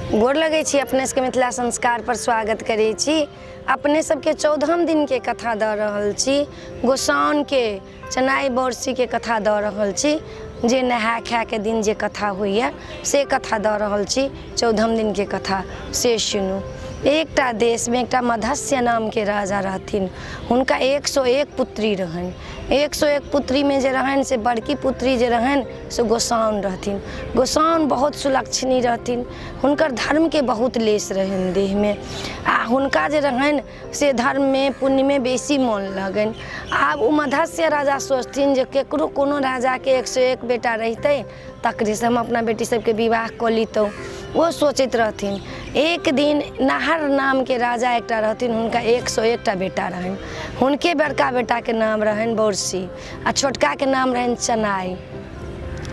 गोर लगै छी अपने सबके। मिथिला संस्कार पर स्वागत करै छी। अपने सबके 14म दिनके कथा दऽ रहल छी, गोसाउनके चनाइ बरसीके कथा दऽ रहल छी, जे नहाय खायके दिन जे कथा होइए से कथा दऽ रहल छी। 14म दिनके कथा से सुनू। एकटा देशमे एकटा मधस्य नामके राजा रहथिन। हुनका 101 पुत्री रहनि। 101 पुत्रीमे जे रहनि से बड़की पुत्री जे रहनि से गोसाउन रहथिन। गोसाउन बहुत सुलक्षणी रहथिन। हुनकर धर्मके बहुत लेस रहनि देहमे, आ हुनका जे रहनि से धर्ममे पुण्यमे बेसी मोन लगनि। आब ओ मधस्य राजा सोचथिन जे ककरो कोनो राजाके 101 बेटा रहितै तकरेसँ हम अपना बेटी सबके विवाह कऽ लितहुँ। ओ सोचैत रहथिन। एक दिन नाहर नामके राजा एकटा रहथिन, हुनका 101टा बेटा रहनि। हुनके बड़का बेटाके नाम रहनि बौरसी आ छोटकाके नाम रहनि चनाइ।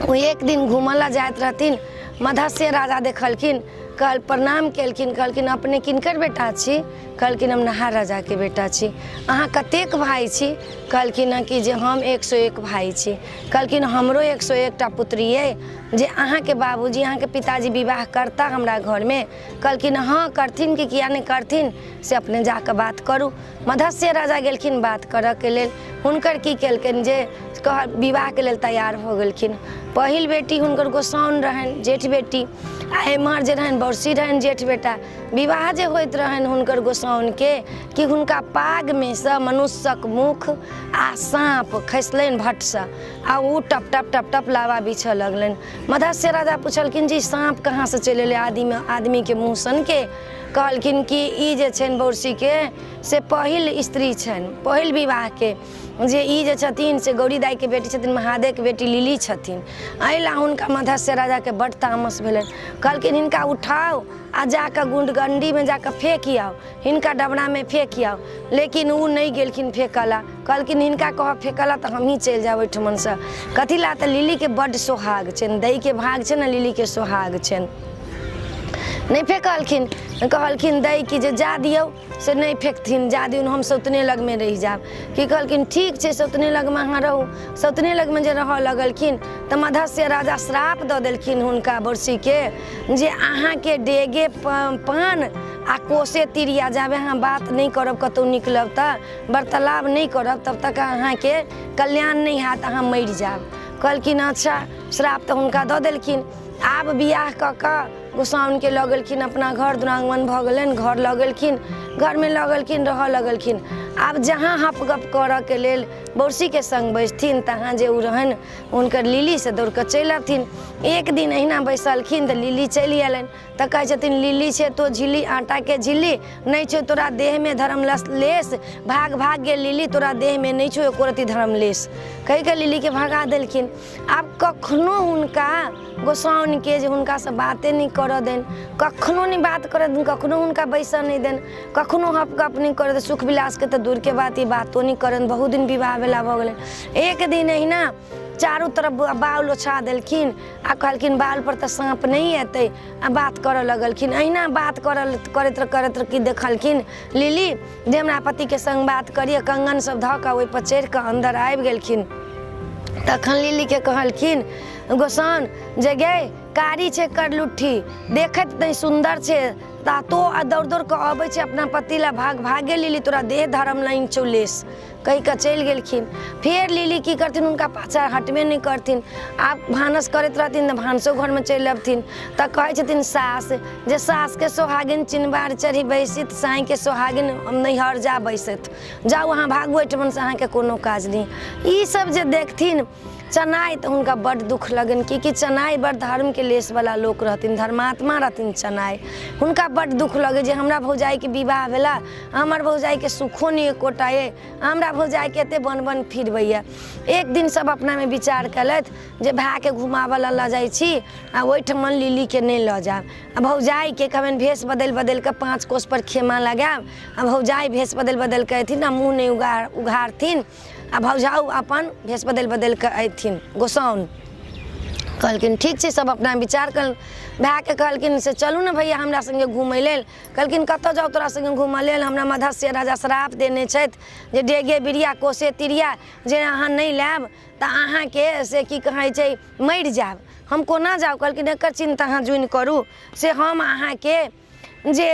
ओ एक दिन घूमऽ लए जाइत रहथिन। मधस्य राजा देखलखिन, कहल प्रणाम केलखिन, कहलखिन अपने किनकर बेटा छी? कहलखिन हम नहार राजाके बेटा छी। अहाँ कतेक भाय छी? कहलखिन हँ कि जे हम 101 भाय छी। कहलखिन हमरो 101टा पुत्री अइ, जे अहाँके बाबूजी अहाँके पिताजी विवाह करता हमरा घरमे? कहलखिन हँ करथिन कि किया नहि करथिन, से अपने जाकऽ बात करू। मधस्य राजा गेलखिन बात करऽके लेल। हुनकर की केलकनि जे कह विवाहके लेल तैयार भऽ गेलखिन। पहिल बेटी हुनकर गोसाउन रहनि, जेठ बेटी, आ एम्हर जे रहनि बरसी रहनि जेठ बेटा। विवाह जे होइत रहनि हुनकर गोसाउनके कि हुनका पागमे सँ मनुष्यक मुख आ साँप खसलनि भट्टसँ, आ ओ टप टप टप टप लावा बिछऽ लगलनि। मधस्य राजा पुछलखिन जे ई साँप कहाँसँ चलि एलै आदमी आदमीके मुँह सनके? कहलखिन कि ई जे छनि बौरसीके से पहिल स्त्री छनि, पहिल विवाहके जे ई जे छथिन से गौरी दाइके बेटी छथिन, महादेवके बेटी लिली छथिन। एहि लए हुनका मधस्य राजाके बड्ड तामस भेलनि। कहलखिन हिनका उठाउ आ जाकऽ गुण्डगण्डीमे जाकऽ फेक आउ, हिनका डबरामे फेक आउ। लेकिन ओ नहि गेलखिन फेकऽ लए। कहलखिन हिनका कहब फेकऽ लए तऽ हमहीँ चलि जायब ओहिठमनसँ। कथी लए तऽ लिलीके बड्ड सोहाग छनि, दैके भाग छै ने, लिलीके सोहाग छनि। नहि फेकलखिन। कहलखिन दै कि जे जा दियौ, से नहि फेकथिन, जा दियौ, हम सौतने लगमे रहि जायब। की कहलखिन ठीक छै, सौतने लगमे अहाँ रहू। सौतने लगमे जे रहऽ लगलखिन तऽ मधस्य राजा श्राप दऽ देलखिन हुनका बरसीके जे अहाँके डेगे पान आ कोसे तिरिया, जाबे अहाँ बात नहि करब, कतहु निकलब तऽ वार्तालाप नहि करब, तब तक अहाँके कल्याण नहि हैत, अहाँ मरि जायब। कहलखिन अच्छा। श्राप तऽ हुनका दऽ देलखिन। आब बियाह कऽ कऽ गोसाउनिके लऽ गेलखिन अपना घर, दुरागमन भऽ गेलनि, घर लऽ गेलखिन, घरमे लऽ गेलखिन, रहऽ लगलखिन। आब जहाँ हप गप करऽके लेल बौरसीके सङ्ग बैसथिन तहाँ जे ओ रहनि हुनकर लिली से दौड़ कऽ चलि अबथिन। एक दिन अहिना बैसलखिन तऽ लिली चलि अयलनि। तऽ कहै छथिन लिली छै तो झिल्ली आटाके झिल्ली, नहि छौ तोरा देहमे धर्म लेस, भाग भाग गे लिली तोरा देहमे नहि छौ एको रत्ती धर्म लेस, कहि कऽ लिलीके भगा देलखिन। आब कखनो हुनका गोसाउनिके जे हुनकासँ बाते नहि करऽ देन, कखनो नहि बात करऽ देन, कखनो हुनका बैसऽ नहि देन, कखनो हप गप नहि करऽ देन, सुख विलासके तऽ दूरके बात, ई बातो नहि करन। बहुत दिन विवाह भेला भऽ गेलै। एक दिन अहिना चारू तरफ बाउल ओछा देलखिन आ कहलखिन बाउल पर तऽ साँप नहि एतै, आ बात करऽ लगलखिन। अहिना बात करऽ करैत करैत की देखलखिन लिली जे हमरा पतिके संग बात करियै, कंगन सब धऽ कऽ ओहिपर चढ़ि कऽ अन्दर आबि गेलखिन। तखन लिलीके कहलखिन गोसाउन जे गे कारी छै करलुट्ठी, देखैत नहि सुन्दर छै, ता तो आ दौड़ दौड़ कऽ अबै छै अपना पति लए, भाग भागे लिली तोरा देह धरम नहि छौ लेस, कहि कऽ चलि गेलखिन। फेर लिली की करथिन, हुनका पाछा हटबे नहि करथिन। आब भानस करैत रहथिन तऽ भानसो घरमे चलि अबथिन। तऽ कहै छथिन सास जे सासके सोहागिन चिनबार चढ़ी बैसित, साँइके सोहागिन नैहर जा बैसत, जाउ अहाँ भागू एहिठमनसँ, अहाँके कोनो काज नहि। ई सब जे देखथिन चनाइ तऽ हुनका बड्ड दुःख लगनि, कि चनाइ बड़ धर्मके लेसवला लोक रहथिन, धर्मात्मा रहथिन चनाइ। हुनका बड्ड दुःख लगै जे हमरा भौजाइके विवाह भेला, हमर भौजाइके सुखो नहि एकोटा अइ, हमरा भौजाइके एते बन बन फिरबैए। एक दिन सब अपनामे विचार केलथि जे भायके घुमाबऽ लए लऽ जाइ छी आ ओहिठमन लिलीके नहि लऽ जायब, आ भौजाइके कहबनि भेष बदलि बदलि कऽ 5 कोसपर खेमा लगायब, आ भौजाइ भेष बदलि बदलि कऽ अयथिन आ मुँह नहि उघारथिन, आ भौजाउ अपन भेष बदलि बदलि कऽ अयथिन गोसाउन। कहलखिन ठीक छै। सब अपना विचार कल भायके कहलखिन से चलू ने भैया हमरा सङ्गे घूमै लेल। कहलखिन कतऽ जाउ तोरा सङ्गे घूमऽ लेल, हमरा मधस्य राजा श्राप देने छथि जे डेगे बिरिया कोसे तिरिया, जे अहाँ नहि लायब तऽ अहाँके से की कहै छै मरि जायब। हम कोना जाउ? कहलखिन एकर चिन्ता अहाँ जुनि करू, से हम अहाँके जे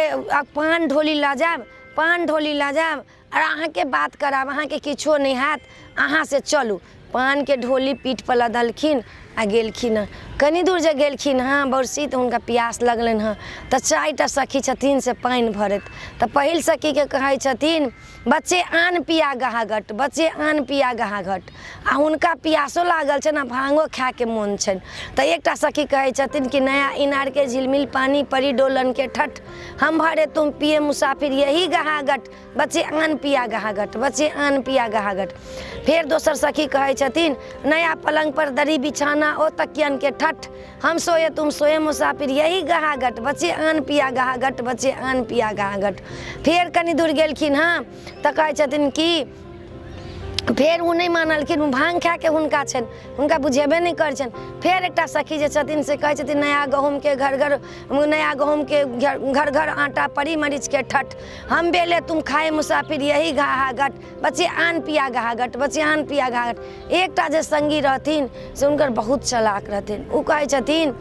पान ढोली लऽ जायब, पान ढोली लऽ जायब आओर अहाँके बात करायब, अहाँके किछो नहि हैत, अहाँ से चलू। पानके ढोली पीठपर लदलखिन आ गेलखिन हँ। कनि दूर जे गेलखिन हँ बरसी, तऽ हुनका पियास लगलनि हँ। तऽ चारिटा सखी छथिन से पानि भरैत। तऽ पहिल सखीके कहै छथिन, बच्चे आन पिया गहाघट, बच्चे आन पिया गहाघट। आ हुनका पियासो लागल छनि आ भांगो खायके मोन छनि। तऽ एकटा सखी कहै छथिन कि नया इनारके झिलमिल पानी परी डोलनके ठठ, हम भरे तुम पिए मुसाफिर यही गहाघट, बच्चे आन पिया गहाघट, बच्चे आन पिया गहाघट। फेर दोसर सखी कहै छथिन, नया पलंग पर दरी बिछाना ओ तकियन के ठठ, हम सोए तुम सोए मुसाफिर यही गहाघट, बच्चे आन पिया गहाघट, बच्चे आन पिया गहाघट। फेर कनि दूर गेलखिन हँ तऽ कहै छथिन कि फेर ओ नहि मानलखिन, ओ भाँग खायके हुनका छनि, हुनका बुझेबे नहि करै छनि। फेर एकटा सखी जे छथिन से कहै छथिन, नया गहूँमके घर घर, नया गहूँमके घर घर आटा परी मरीचके ठठ, हम बेले तुम खाए मुसाफिर यही घाहा गट, बच्चे आन पिया घाहा गट, बच्चे आन पिया घाहा गट। एकटा जे सङ्गी रहथिन से हुनकर बहुत चलाक रहथिन। ओ कहै छथिन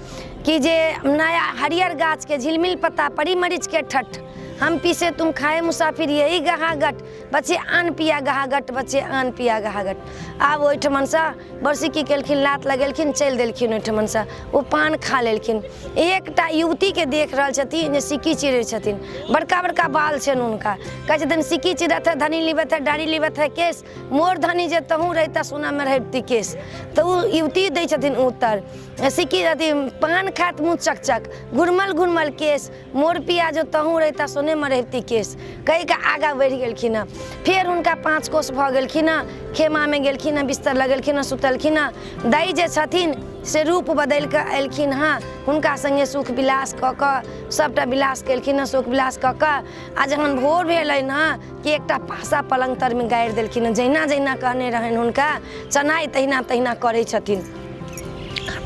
कि जे नया हरियर गाछके झिलमिल पत्ता परी मरीचके ठठ, हम पीसे तुम खाए मुसाफिर यही गहा गट, बच्चे आन पिया गहा गट, बच्चे आन पिया गहा गट। आब ओहिठमनसँ बरसी की केलखिन, लात लगेलखिन, चलि देलखिन ओहिठमनसँ। ओ पान खा लेलखिन। एकटा युवतीके देख रहल छथिन जे सिक्की चिरै छथिन, बड़का बड़का बाल छनि हुनका। कहै छथिन, सिक्की चिरत है धनी लिबत है डारी लिबत है केश, मोर धनी जे तहूँ रहिता सोनामे रहिती केश। तऽ ओ युवती दै छथिन उत्तर, सिक्की अथी पान खात मुँह चकचक घुरमल घुरमल केश, मोर पिया जो तहूँ रहिता सोनेमे रहिती केश, कहि कऽ आगाँ बढ़ि गेलखिन हँ। फेर हुनका 5 कोस भऽ गेलखिन हँ, खेमामे गेलखिन हँ, बिस्तर लगेलखिन हँ, सुतलखिन हँ। दाइ जे छथिन से रूप बदलि कऽ एलखिन हँ, हुनका सङ्गे सुख विलास कऽ कऽ सभटा विलास केलखिन हँ। सुख विलास कऽ कऽ आ जहन भोर भेलनि हँ कि एकटा पासा पलङ्ग तरमे गाड़ि देलखिन हँ। जहिना जहिना कहने रहनि हुनका चनाइ, तहिना तहिना करै छथिन।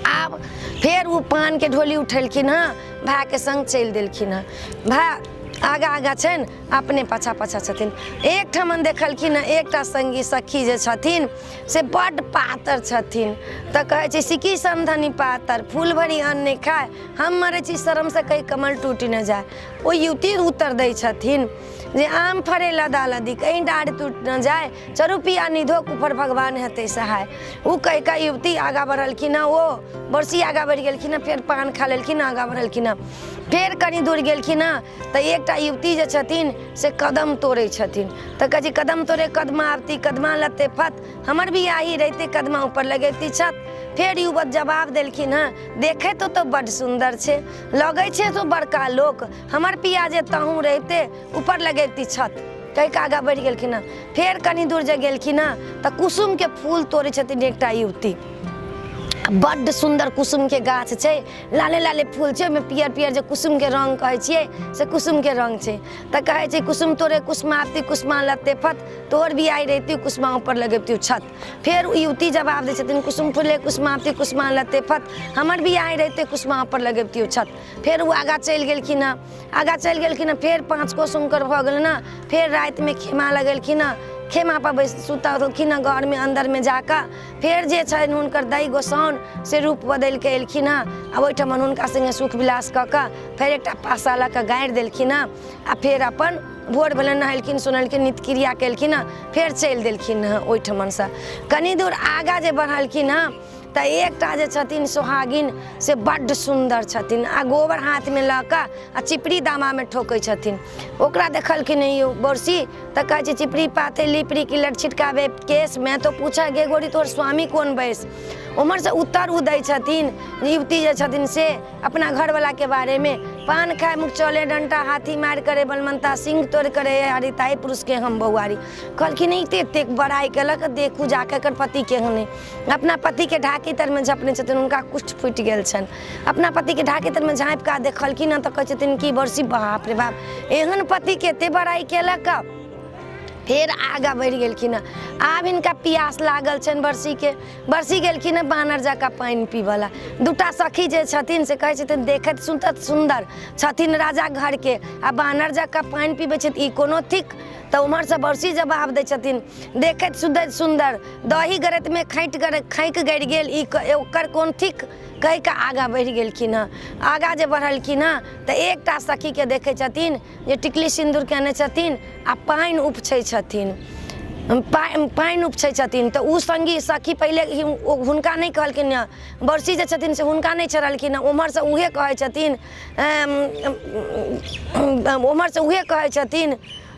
आब फेर ओ पानके ढोली उठेलखिन हँ, भायके सङ्ग चलि देलखिन हँ। भाय आगाँ आगाँ छनि, अपने पाछाँ पाछाँ छथिन। एकठमन देखलखिन हँ एकटा सङ्गी सखी जे छथिन से बड्ड पातर छथिन। तऽ कहै छै, सिकी समधनी पातर फूल भरि अन्न नहि खाय, हम मरै छी शरमसँ कहीं कमल टूटि नहि जाय। ओ युवती उत्तर दै छथिन जे आम फड़े लदा लदी कहीं डाढ़ टूटि न जाय, चरू पिया निधोक ऊपर भगवान हेतै सहाय। ओ कहि कऽ युवती आगाँ बढ़लखिन हँ, ओ बरसी आगाँ बढ़ि गेलखिन हँ। फेर पान खा लेलखिन, आगाँ बढ़लखिन हँ। फेर कनि दूर गेलखिन हँ तऽ एकटा युवती जे छथिन से कदम तोड़ै छथिन। तऽ कहै छै, कदम तोड़े कदमा आबती कदमा लत्ते फत, हमर भी आही रहिते कदमा ऊपर लगैती छत। फेर युवक जवाब देलखिन हँ, देखै तो तऽ बड्ड सुन्दर छै, लगै छै तो बड़का लोक, हमर पिया जे तहूँ रहिते ऊपर लगैती छत, कहि कऽ आगाँ बढ़ि गेलखिन हँ। फेर कनि दूर जे गेलखिन हँ तऽ कुसुमके फूल तोड़ै छथिन एकटा युवती। बड्ड सुन्दर कुसुमके गाछ छै, लाले लाले फूल छै, ओहिमे पियर पियर जे कुसुमके रङ्ग कहै छियै से कुसुमके रङ्ग छै। तऽ कहै छै, कुसुम तोरे कुसुमावती कुसुमा लत्ते फत, तोहर बियाही रहिती कुसुमा ऊपर लगैबती छत। फेर ओ युवती जवाब दै छथिन, कुसुम फूले कुसुमावती कुसुमा लत्ते फत, हमर बियाही रहिते कुसुमा ऊपर लगैबती छत। फेर ओ आगाँ चलि गेलखिन हँ, आगाँ चलि गेलखिन हँ। फेर 5 कोस हुनकर भऽ गेलनि हँ। फेर रातिमे खेमा लगेलखिन हँ, खेमापर बैस सुतलखिन हँ घरमे अन्दरमे जाकऽ। फेर जे छनि हुनकर दाइ गोसाउन से रूप बदलि कऽ एलखिन हँ आ ओहिठमन हुनका सङ्गे सुख विलास कऽ कऽ फेर एकटा पासा लऽ कऽ गाड़ि देलखिन हँ। आ फेर अपन भोर भेलनि, नहेलखिन सोनेलखिन, नित्यक्रिया केलखिन हँ, फेर चलि देलखिन हँ ओहिठमनसँ। कनि दूर आगाँ जे बढ़लखिन हँ तऽ एकटा जे छथिन सोहागिन से बड्ड सुन्दर छथिन आ गोबर हाथमे लऽ कऽ आ चिपरी दामामे ठोकै छथिन। ओकरा देखलखिन ई बरसी तऽ कहै छै, चिपरी पाते लिपरी की लट छिटकाबे केश, मैं तो पूछा गे गोरी तोहर स्वामी कोन बैस। उम्हरसँ उत्तर ओ दै छथिन युवती जे छथिन से अपना घरवलाके बारेमे, पान खाय मुख चले डंटा, हाथी मारि करे बलमंता, सिंह तोड़ करे हरिताई पुरुषके हम बौआरी। कहलखिन ई तऽ एतेक बड़ाइ केलक, देखू जाके एकर पति केहन अइ। अपना पतिके ढाकी तरमे झपने छथिन, हुनका कुष्ठ फूटि गेल छनि। अपना पतिके ढाकी तरमे झाँपि कऽ देखलखिन हँ तऽ कहै छथिन कि बरसी बाप रे बाप, एहन पतिके एते बड़ाइ केलक। फेर आगाँ बढ़ि गेलखिन हँ। आब हिनका पियास लागल छनि बरसीके। बरसी गेलखिन हँ बानर जकाँ पानि पीबऽ लए। दूटा सखी जे छथिन से कहै छथिन, देखैत सुनैत सुन्दर छथिन राजा घरके आ बानर जकाँ पानि पीबै छथि, ई कोनो थिक? तऽ ओम्हरसँ बरसी जवाब दै छथिन देखैत सुनैत सुन्दर दही गरैतमे खैट गर खैक गड़ि गेल ई ओकर कोन थिक कहि कऽ आगाँ बढ़ि गेलखिन हँ। आगाँ जे बढ़लखिन हँ तऽ एकटा सखीके देखै छथिन जे टिकली सिन्दूर कयने छथिन आ पानि उपछै छथिन, पानि उपछै छथिन। तऽ ओ सङ्गी सखी पहिले हुनका नहि कहलखिन हँ, बरसी जे छथिन से हुनका नहि छोड़लखिन हँ। ओम्हरसँ उहे कहै छथिन, ओम्हरसँ उहे कहै छथिन,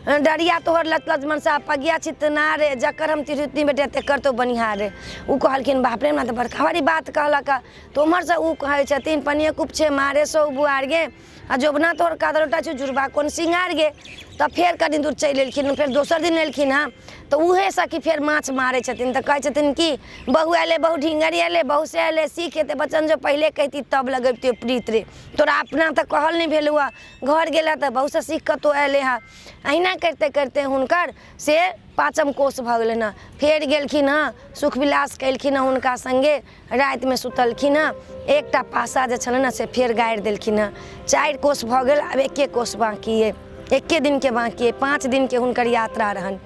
डरिया तोहर लत लत मनसा पगिया छितना रे, जकर हम तिरहुतनी बेटिया तेकर तो बनिहार रे। ओ कहलखिन बाप रे, हमरा तऽ बड़का भारी बात कहलक। तऽ ओम्हरसँ ओ कहै छथिन पनिये कुपछे मारे सौ बुआर गे, आ जोबना तोहर कादरोटा छौ जुड़बा कोन सिंगार गे। तऽ फेर कनि दूर चलि एलखिन, फेर दोसर दिन एलखिन हँ तऽ उहे सखी फेर माछ मारै छथिन। तऽ कहै छथिन कि बहु अयलै बहु ढिंगरी अयलै बहु से अयलै सीख एते बचन जो पहिले कहिती तब लगबितियौ प्रीत रे, तोरा अपना तऽ कहल नहि भेलौ हँ, घर गेला तऽ बहुसँ सीख कऽ तोँ अयलै हँ। अहिना करिते करिते हुनकर से पाँचम कोष भऽ गेलनि हँ। फेर गेलखिन हँ, सुख विलास केलखिन हँ, हुनका सङ्गे रातिमे सुतलखिन हँ। एकटा पासा जे छलनि हँ से फेर गाड़ि देलखिन हँ। 4 कोस भऽ गेल, आब एके कोस बाँकी अइ, एके दिनके बाँकी अइ, 5 दिनके हुनकर यात्रा रहनि।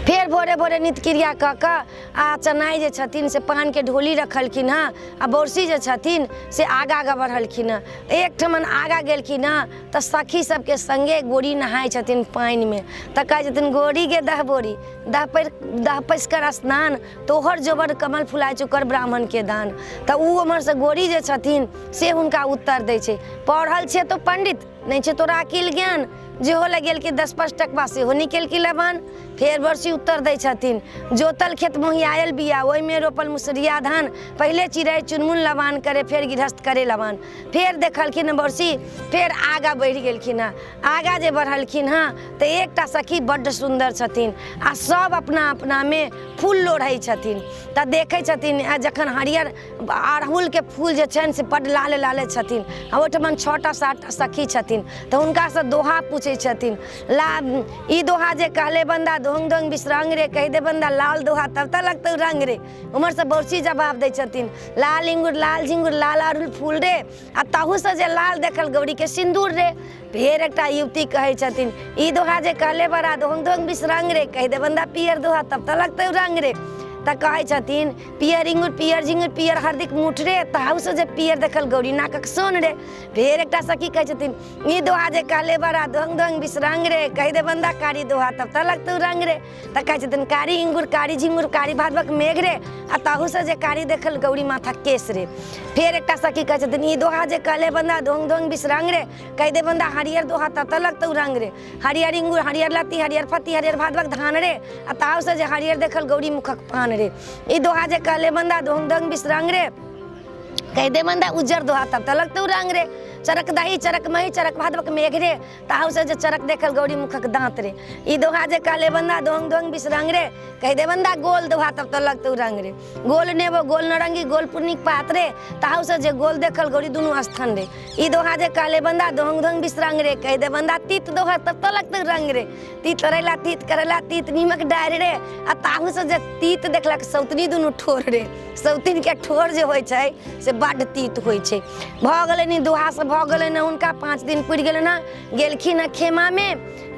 फेर भोरे भोरे नित्य क्रिया कऽ कऽ आ चनाइ जे छथिन से पानके ढोली रखलखिन हँ आ बौरसी जे छथिन से आगाँ आगाँ बढ़लखिन हँ। एकठमन आगाँ गेलखिन हँ तऽ सखी सबके सङ्गे गोरी नहाइ छथिन पानिमे। तऽ कहै छथिन गोरी गे दह बोरी दह पैर दह पैस कर स्नान, तोहर जोबर कमल फुलाइ छौ कर ब्राह्मणके दान। तऽ ओ ओम्हरसँ गोरी जे छथिन से हुनका उत्तर दै छै, पढ़ल छै तो पंडित नहि छै तोरा अकिल ज्ञान, जेहो लगेलकै 10 5 टकवा सेहो निकलि लबान। फेर बरसी उत्तर दै छथिन, जोतल खेत मोहियायल बिया ओहिमे रोपल मुसरिया धान, पहिले चिड़ै चुनमुन लबान करे फेर गृहस्थ करे लबान। फेर देखलखिन बरसी, फेर आगाँ बढ़ि गेलखिन हँ। आगाँ जे बढ़लखिन हँ तऽ एकटा सखी बड्ड सुन्दर छथिन आ सब अपना अपनामे फूल लोढ़ै छथिन। तऽ देखै छथिन आ जखन हरियर अड़हुलके फूल जे छनि से बड्ड लाले लाले छथिन आ ओहिठमन 6टा 7टा सखी छथिन। तऽ हुनकासँ दोहा पूछै छथिन, ला ई दोहा जे कहले बन्दा दोहंग दोहंग विश्रांग रे, कहि दे बन्दा लाल दोहा तब तऽ लगतौ रंग रे। उम्हरसँ बौरसी जवाब दै छथिन, लाल इंगुर लाल झिंगुर लाल अड़हुल फूल रे, आ ताहूसँ जे लाल देखल गौरीके सिन्दूर रे। फेर एकटा युवती कहै छथिन, ई दोहा जे कहले बड़ा दोहंग दोहंग विश्रांग रे, कहि दे बन्दा पियर दोहा तब तऽ लगतौ रंग रे। तऽ कहै छथिन पियर इंगुर पियर झिंगुर पियर हरदिक मुठ रे, ताहूसँ जे पियर देखल गौरी नाकक सोन रे। फेर एकटा सखी कहै छथिन, ई दोहा जे कहले बड़ा दोहंग दोहंग विश्रांग रे, कहि दे बन्दा कारी दोहा तब तऽ लगतौ रंग रे। तऽ कहै छथिन कारी इंगुर कारी झिंगुर कारी भादवक मेघ रे, आ ताहूसँ जे कारी देखल गौरी माथा केश रे। फेर एकटा सखी कहै छथिन, ई दोहा जे कहले बन्दा दोहंग दोहंग विश्रांग रे, कहि दे बन्दा हरियर दोहा तब तऽ लगतौ रंग रे। हरियर इंगुर हरियर लत्ती हरियर फत्ती हरियर भादवक धान रे, आ ताहूसँ जे हरियर देखल गौरी मुखक पान रे। ई दोहा जे कहले बन्दा दोहंग दोहंग विश्रांग रे, कहि दे बन्दा उज्जर दोहा तब तऽ लगतौ रंग रे। चरक दही चरक मही चरक भादवक मेघ रे, ताहूसँ जे चरक देखल गौरी मुखक दाँत रे। ई दोहा जे कहले बन्दा दोहंग दोहंग विश्रांग रे, कहि दे बन्दा गोल दोहा तब तऽ लगतौ रंग रे। गोल नेबो गोल नरंगी गोल पुर्णिक पात रे, ताहूसँ जे गोल देखल गौरी दुनू स्थान रे। ई दोहा जे कहले बन्दा दोहंग दोहंग विश्रांग रे, कहि दे बन्दा तीत दोहा तब तऽ लगतौ रंग रे। तीत करैला तीत करैला तीत नीमक डारि रे, आ ताहूसँ जे तीत देखलक सौतनी दुनू ठोर रे। सौतिनके ठोर जे होइ छै से बड्ड तीत होइ छै। भऽ गेलनि दोहासँ भऽ गेलनि हुनका 5 दिन पुरि गेलनि हँ। गेलखिन हँ खेमामे,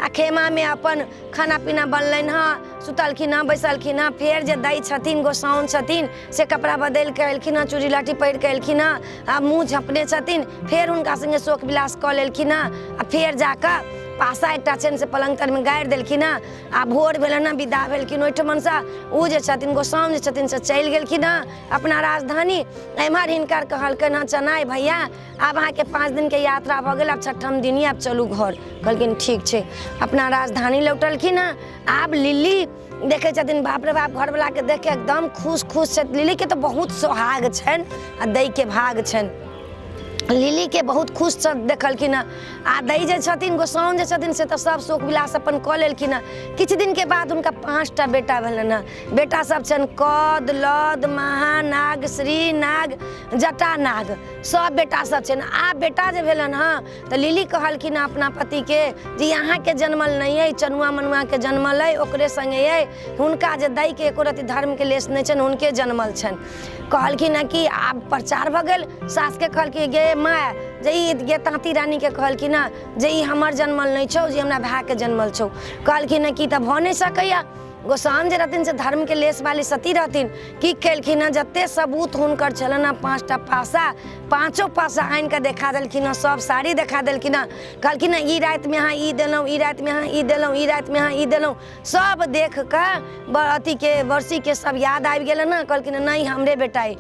आ खेमामे अपन खाना पीना बनलनि हँ, सुतलखिन हँ बैसलखिन हँ। फेर जे दै छथिन गोसाउन छथिन से कपड़ा बदलि कऽ एलखिन हँ, चूड़ी लहठी पहिर कऽ एलखिन हँ आ मुँह झँपने छथिन। फेर हुनका सङ्गे शोक विलास कऽ लेलखिन हँ आ फेर जाकऽ पासा एकटा छनि से पलङ्ग तरमे गाड़ि देलखिन हँ। आ भोर भेलनि हँ, विदा भेलखिन ओहिठमनसँ। ओ जे छथिन गोसाउन जे छथिन से चलि गेलखिन हँ अपना राजधानी। एम्हर हिनकर कहलकनि हँ चनाइ भैया आब अहाँके 5 दिनके यात्रा भऽ गेल, आब 6ठम दिन आब चलू घर। कहलखिन ठीक छै। अपना राजधानी लौटलखिन हँ। आब लिली देखै छथिन बाप रे बाप, घरवलाके देख के एकदम खुश खुश छथि। लिलीके तऽ बहुत सोहाग छनि आ दैके भाग छनि। लिलीके बहुत खुश देखलखिन हँ। आ दै जे छथिन गोसाउन जे छथिन से तऽ सब शोक विलास अपन कऽ लेलखिन हँ। किछु दिनके बाद हुनका 5टा बेटा भेलनि हँ। बेटा सब छनि कद लद महानाग श्रीनाग जटानाग, सब बेटा सब छनि। आब बेटा जे भेलनि हँ तऽ लिली कहलखिन हँ अपना पतिके जे अहाँके जनमल नहि अइ, चनुआ मनुआके जनमल अइ, ओकरे सङ्गे अइ, हुनका जे दैके एको रत्ती धर्मके लेश नहि छनि, हुनके जनमल छनि। कहलखिन हँ कि आब प्रचार भऽ गेल। सासके कहलखिन गे माय जे ई गे ताँती रानीके कहलखिन हँ जे ई हमर जनमल नहि छौ, जे हमरा भायके जनमल छौ। कहलखिन हँ कि तऽ भऽ नहि सकैए। गोसाउन जे रहथिन से धर्मके लेस वाली सती रहथिन। की केलखिन हँ, जते सबूत हुनकर छलनि हँ, 5टा पासा, पाँचो पासा आनि कऽ देखा देलखिन हँ, सब साड़ी देखा देलखिन हँ। कहलखिन हँ ई रातिमे अहाँ ई देलहुँ, ई रातिमे अहाँ ई देलहुँ, ई रातिमे अहाँ ई देलहुँ। सब देख कऽ अथीके बरसीके सब याद आबि गेलनि हँ। कहलखिन नहि हमरे बेटा अइ।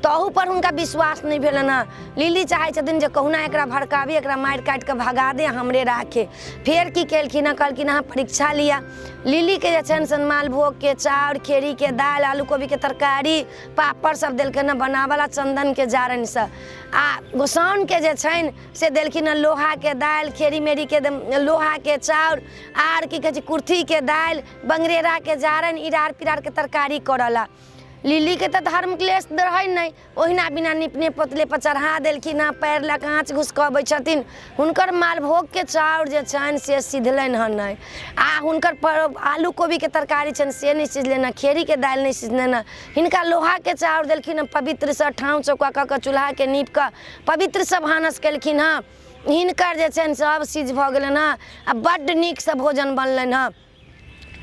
तहू पर हुनका विश्वास नहि भेलनि हँ। लिली चाहै छथिन जे कहुना एकरा भड़काबी, एकरा मारि काटि कऽ भगा दे, हमरे राखे। फेर की केलखिन हँ, कहलखिन अहाँ परीक्षा लिअ। लिलीके जे छनि से मालभोगके चाउर, खेरीके दालि, आलू कोबीके तरकारी, पापड़ सब देलखिन हँ बनावला चन्दनके जारनिसँ। आ गोसाउनके जे छनि से देलखिन हँ लोहाके दालि, खेरी मेरीके लोहाके चाउर, आर की कहै छै कुर्थीके दालि, बंगरेराके जारनि, इरार पिरारके तरकारी करऽ ला। लिलीके तऽ धर्म क्लेश रहै नहि, ओहिना बिना निपने पोतले पर चढ़ा देलखिन हँ, पैर लऽ कऽ आँच घुसकबै छथिन। हुनकर मालभोगके चाउर जे छनि से सिझलनि हँ नहि, आ हुनकर आलू कोबीके तरकारी छनि से नहि सिझलनि हँ, खेरीके दालि नहि सिझलनि हँ। हिनका लोहाके चाउर देलखिन हँ, पवित्रसँ ठाँव चौका कऽ कऽ चूल्हाके नीप कऽ पवित्रसँ भानस केलखिन हँ। हिनकर जे छनि सब सिझ भऽ गेलनि हँ आ बड्ड नीकसँ भोजन बनलनि हँ।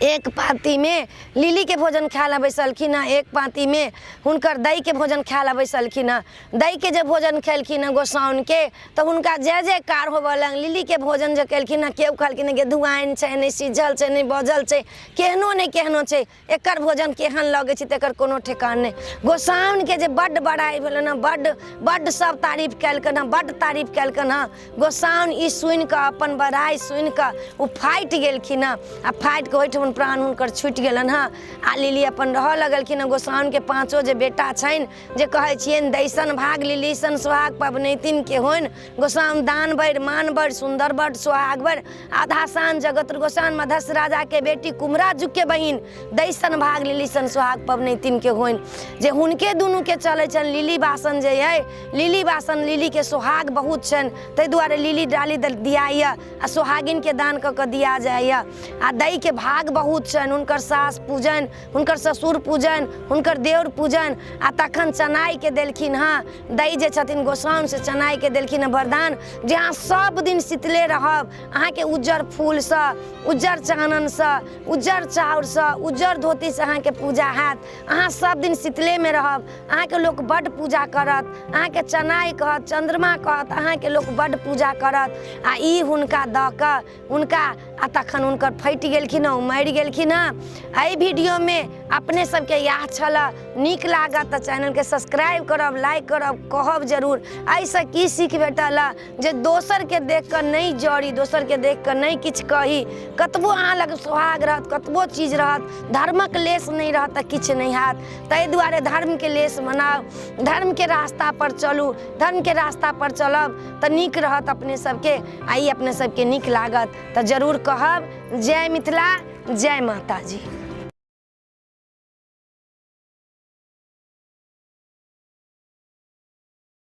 एक पाँतिमे लिलीके भोजन खाय लए बैसलखिन हँ, एक पाँतिमे हुनकर दैके भोजन खाय लए बैसलखिन हँ। दैके जे भोजन खेलखिन हँ गोसाउनके तऽ हुनका जय जयकार होबऽ लगलनि। लिलीके भोजन जे केलखिन हँ, केओ कहलखिन हँ गे धुआइन छै, नहि सिझल छै, नहि बजल छै, केहनो नहि केहनो छै, एकर भोजन केहन लगै छै तकर कोनो ठेकान नहि। गोसाउनके जे बड्ड बड़ाइ भेलनि हँ, बड्ड बड्ड सब तारीफ केलकनि हँ, बड्ड तारीफ केलकनि हँ। गोसाउन ई सुनिकऽ, अपन बड़ाइ सुनिकऽ ओ फाटि गेलखिन हँ आ फाटिकऽ ओहिठमन प्राण हुनकर छुटि गेलनि हँ आ लिली अपन रहऽ लगलखिन हँ। गोसाउनके पाँचो जे बेटा छनि, जे कहै छियनि दैसन भाग लिली सन सोहाग पबनैतिनके होइन, गोसाउन दान बड़ मान बड़ सुन्दर बड़ सोहाग बड़ आधा सान जगत गोसाउन मधस राजाके बेटी कुमरा जुगके बहिन दैसन भाग लिली सन सोहाग पबनैतिनके होइन, जे हुनके दुनूके चलै छनि। लिली बासन जे अइ, लिली बासन लिलीके सोहाग बहुत छनि, ताहि दुआरे लिली डाली दियाइए आ सोहागिनके दान कऽ कऽ दिया जाइए। आ दैके भाग बहुत छनि, हुनकर सास पूजन, हुनकर ससुर पूजन, हुनकर देउर पूजन। आ तखन चनाइके देलखिन हँ दै जे छथिन गोसाउन से चनाइके देलखिन हँ वरदान जे अहाँ सब दिन शीतले रहब, अहाँके उज्जर फूलसँ, उज्जर चाननसँ, उज्जर चाउरसँ, उज्जर धोतीसँ अहाँके पूजा हैत। अहाँ सब दिन शीतलेमे रहब, अहाँके लोक बड्ड पूजा करत, अहाँके चनाइ कहत, चन्द्रमा कहत, अहाँके लोक बड्ड पूजा करत। आ ई हुनका दऽ कऽ हुनका आ तखन हुनकर फटि गेलखिन हँ, ओ मरि गेलखिन हँ। एहि वीडियोमे अपने सबके इएह छल। नीक लागत तऽ चैनलके सब्सक्राइब करब, लाइक करब, कहब जरूर एहिसँ की सीख भेटल हँ जे दोसरके देख कऽ नहि जरी, दोसरके देख कऽ नहि किछु कही। कतबो अहाँ लग सोहाग रहत, कतबो चीज रहत, धर्मक लेस नहि रहत तऽ किछु नहि हैत। ताहि दुआरे धर्मके लेस बनाउ, धर्मके रास्ता पर चलू, धर्मके रास्ता पर चलब तऽ नीक रहत अपने सबके आ ई अपने सबके नीक लागत तऽ जरूर कहब। जय मिथिला, जय माताजी।